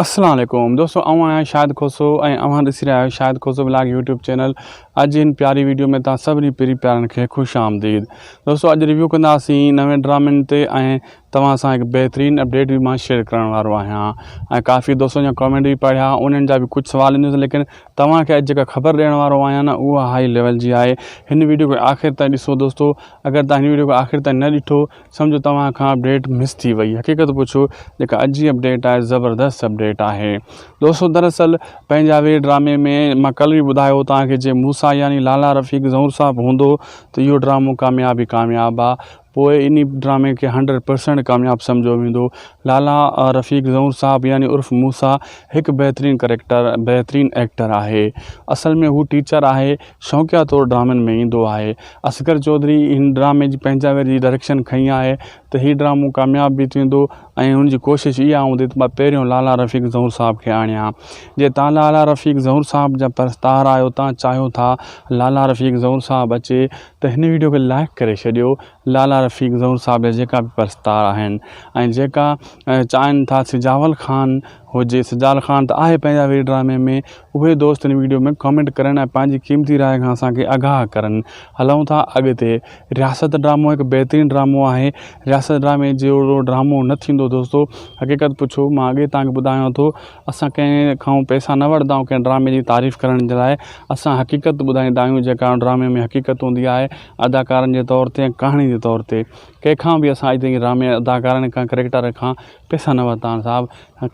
السلام عليڪم دوستو آئون آهيان شاهد کوسو ۽ اوهان ڏسي رهيا آهيو Shahid Khoso vlog YouTube channel اڄ هن پياري ويڊيو ۾ توهان سڀني پري پيارن کي خوش آمديد دوستو اڄ ريويو ڪنداسين نوين ڊرامن تي ۽ توهان سان هڪ بهترين اپڊيٽ به مان شيئر ڪرڻ وارو آهيان ۽ ڪافي دوستن جا ڪمينٽ به پڙهيا انهن جا به ڪجهه سوال ايندس ليڪن توهان کي اڄ جيڪا خبر ڏيڻ وارو آهيان نه اها هائي ليول جي آهي هن ويڊيو کي آخر تائين ڏسو دوستو اگر توهان هن ويڊيو کي آخر تائين نه ڏٺو سمجهو توهان کان اپڊيٽ مس ٿي وئي حقيقت پڇو جيڪا اڄ جي اپڊيٽ آهي زبردست اپڊيٽ آهي دوستو دراصل پنهنجا وي ڊرامي ۾ مان ڪل به ٻڌايو توهان کي جي موسا يعني لالا رفيق ظهور صاحب هوندو ته اهو ڊرامو ڪامياب ئي ڪامياب آ پوء انهي ڊرامي کي هنڊريڊ پرسنٽ ڪامياب سمجهيو ويندو لالا رفيق ظهور صاحب يعني عرف موسا هڪ بهترين ڪريڪٽر بهترين ايڪٽر آهي اصل ۾ هو ٽيچر آهي شوقيا طور ڊرامن ۾ ايندو آهي. اصغر چوڌري هن ڊرامي جي پنهنجا وير جي ڊائريڪشن کنئي آهي ته هي ڊرامو ڪامياب به ٿيندو ۽ هن جي ڪوشش اها هوندي ته مان پهريون لالا رفيق ظهور صاحب کي آڻيان. جي تان لالا رفيق ظهور صاحب جا پرستار آهيو تان چاهيو ٿا لالا رفيق ظهور صاحب اچي ته هن ويڊيو کي لائيڪ ڪري ڇڏيو لالا رفيق ظهور صاحب جا جيڪا به پرستار آهن ۽ جيڪا چاهين ٿا سجاول خان هجي سجال خان ته آهي پنهنجا وير ڊرامي ۾ اهي دوست هن ويڊيو ۾ ڪامينٽ ڪرن ۽ پنهنجي قيمتي راء کان اسان کي آگاهه ڪرن هلون ٿا اڳتي رياست ڊرامو هڪ بهترين ڊرامو آهي رياست ڊرامي جهڙو ڊرامو نه ٿيندو دوستو حقيقت پڇو مان اڳي توهان کي ٻڌايان ٿو اسان ڪنهن کان پئسا نه وٺندا آهيون ڪنهن ڊرامي جي تعريف ڪرڻ جي لاء اسان حقيقت ٻڌائيندا آهيون جيڪا ڊرامي ۾ حقيقت هوندي آهي اداڪارن جي طور تي ۽ ڪهاڻي جي طور تي ڪنهن کان به اسان اڄ تائين ڊرامي اداڪارن کان ڪريڪٽر کان پئسا نه ورتا آهن صاحب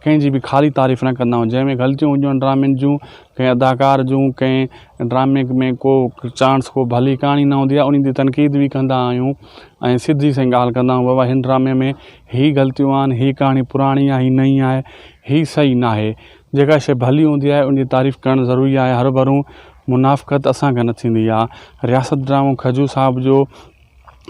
ڪنهن جي به خالي تعريف نه ڪندا آهيون جنهن ۾ غلطيون هجن ڊرامن جون ڪنهن اداڪار جون ڪنهن ڊرامي ۾ ڪو چانس ڪو ڀلي ڪهاڻي نه هوندي آهي ان جي تنقيد به ڪندا آهيون ۽ سڌي سائين ڳالهه ڪندا آهيون بابا هن ڊرامي ۾ هي غلطيون آهن هي ڪهاڻي پراڻي آهي هي نئين آهي هي صحيح نه آهي جيڪا شي ڀلي هوندي آهي ان جي تعريف ڪرڻ ضروري آهي هر ڀرون منافقت اسان کان نه ٿيندي آهي رياست ڊرامو کجو صاحب جو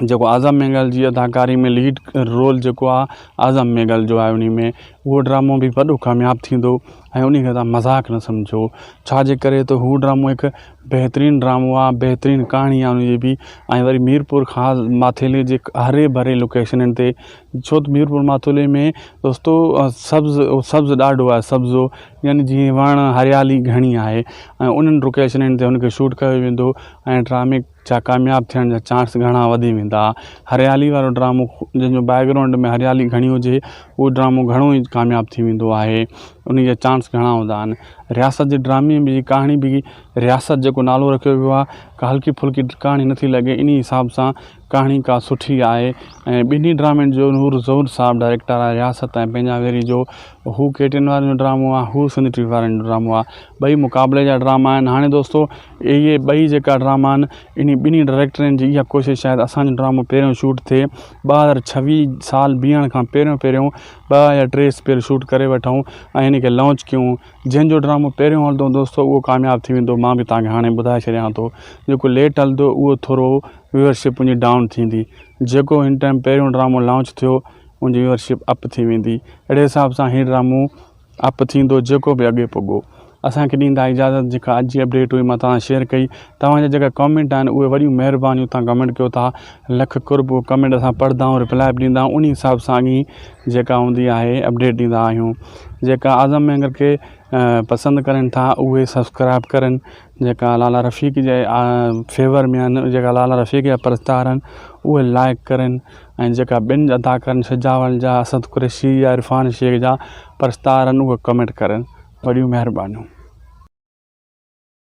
جيڪو اعظم مينگل جي اداڪاري ۾ ليڊ رول جيڪو آ اعظم مينگل جو آهي انهي ۾ اهو ڊرامو به وڏو ڪامياب ٿيندو ۽ انهي کي تان مذاق نه سمجهو ڇا جي ڪري ته هو ڊرامو هڪ بهترين ڊرامو آ بهترين ڪهاڻي آ انهي جي به ۽ وري ميرپور خاص ماٿيلي جي هري ڀري لوڪيشنن تي ڇو ته ميرپور ماٿيلي ۾ دوستو سبز سبز ڏاڍو آهي سبزو يعني جيئن وڻ هريالي گهڻي آهي ۽ انهن لوڪيشنن تي هن کي شوٽ ڪيو ويندو ۽ ڊرامي جا ڪامياب ٿيڻ جا چانس گهڻا وڌي ويندا. هريالي وارو ڊرامو جنهن جو بيڪ گرائونڊ ۾ هريالي گهڻي هجي اهو ڊرامو گهڻو ئي ڪامياب ٿي ويندو آهي ان جا چانس گهڻا هوندا آهن. رياست جي ڊرامي جي ڪهاڻي به رياست جيڪو نالو رکيو ويو آهي ڪا هلڪي ڦلڪي ڪهاڻي نٿي لڳي انهي حساب سان ڪهاڻي ڪا سٺي آهي ۽ ٻنهي ڊرامن جو نور ظهور صاحب ڊائريڪٽر آهي رياست ۽ پنهنجا ويري جو هو ڪي ٽي اين وارن جو ڊرامو آهي هو سنڌ ٽي وي وارن جو ڊرامو آهي ٻئي مقابلي جا ڊراما آهن هاڻي دوستو اهي ٻئي جيڪا ڊراما آهن انهي ٻنهي ڊائريڪٽرن جي اها ڪوشش آهي ته اسان جو ڊرامو پهريون شوٽ ٿئي 2026 سال بيهڻ کان پهريون پهريون ٻه يا ٽي اسپيل شوٽ ڪري وٺون ۽ ان کي لانچ ڪيون جنهن جو ڊرامو پهريون هلندو دوستو اهو ڪامياب ٿي ويندو مان به توهان کي هاڻي ٻڌائي ڇڏيان ٿو جيڪو ليٽ هلندو اهو ٿورو ويورشپ ان جي ڊائون ٿيندي جيڪو هن ٽائيم پهريون ڊرامو لانچ ٿيو ان جي ويورشپ اپ ٿي ويندي اهڙي حساب سان هي ڊرامو اپ ٿيندو جيڪو به اڳي پڳو. اسان کي ڏيندا اجازت جيڪا اڄ جي اپڊيٽ هئي مان توهان سان شيئر ڪئي توهان جا جيڪا ڪامينٽ آهن اهي وڏيون مهربانيون توهان ڪامينٽ ڪيو ٿا لک قرب اهي ڪامينٽ اسان پڙهندا آهيون رپلائي به ڏيندا آهيون انهي حساب سان ئي جيڪا هوندي آهي اپڊيٽ ڏيندا آهيون جيڪا اعظم مينگل کي پسند ڪرن ٿا اهي سبسڪرائب ڪرن جيڪا لالا رفيق جي فيور ۾ آهن جيڪا لالا رفيق جا پرستار آهن اهي لائڪ ڪرن ۽ جيڪا ٻين اداڪارن سجاول جا اسد قريشي يا عرفان شيخ جا پرستار آهن اهي ڪمينٽ ڪرن وڏيون مهربانيون.